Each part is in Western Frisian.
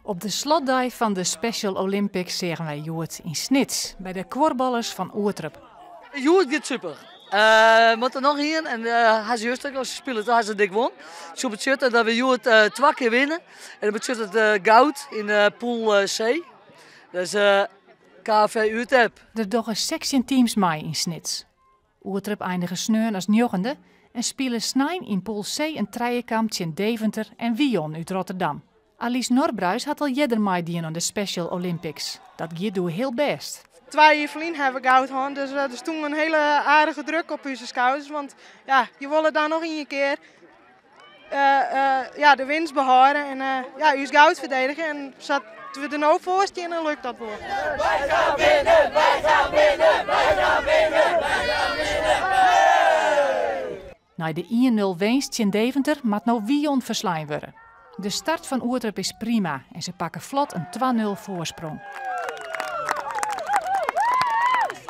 Op de slotdei fan de Special Olympics seagen wy hjoed yn Snits by de kuorballers fan Oerterp. Hjoed giet super. Uh, moat der noch ien en uh, ha se juster ek al spile, toen ha se dik won. Soe betsjutte dat we hjoed uh, twa kear winne. En dat betsjut it uh, goud yn uh, pool C. Dus uh, KV Oerterp. Der dogge 16 teams mei yn Snits. Oerterp einige sneon as njoggende en spile snein yn pool C in trijekamp tsjin Deventer en Wion út Rotterdam. Alice Norbruis hat al earder meidien oan de Special Olympics. Dat gie doe hiel bêst. 2 jier ferlyn hawwe we goud hân, dus der stûn in hiele aardige druk op ús skouders. Want ja, je wolle dan noch ien kear ja, de winst behâlde en ja, ús goud ferdedigje. En sa't we der no foar steane, lukt dat wol. Wy gaan winnen, wy gaan winnen, wy gaan winnen, wy gaan winnen. Nei de 1-0 winst tsjin Deventer moat no Wion ferslein wurde. De start fan Oerterp is prima en se pakke flot in 2-0 foarsprong.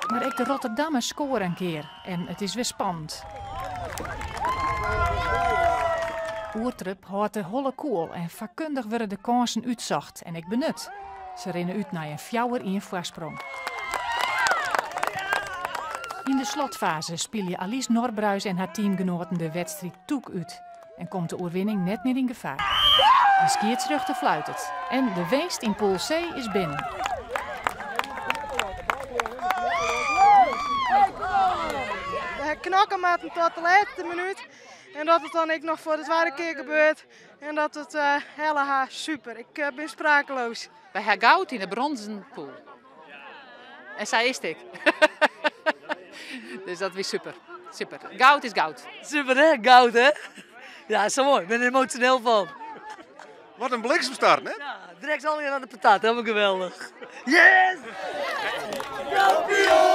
Mar ek de Rotterdammers skoare in kear en it is wer spannend. Oerterp hâldt de holle koel en fakkundich wurde de kânsen útsocht en ek benut. Se rinne út nei in 4-1 foarsprong. Yn de slotfaze spylje Alice Norbruis en har teamgenoaten de wedstriid tûk út en komt de oerwinning net mear yn gefaar. De skiedsrjochter fluitet en de winst yn pool C is binnen. We knokke moatten tot de lêste minút en dat it dan ek noch foar de twadde kear gebeurt en dat it helle ha, super. Ik bin sprakeloos. Wy ha goud yn de bronzen pool. En sa is it ek. Dus dat wie super. Super. Goud is goud. Super hè, goud hè? Ja, sa moai. Ik bin der emosjoneel fan. Wat in bliksemstart, hè? Ja, direkt allegear oan de patat. Helemaal geweldich. Yes! Kampioen!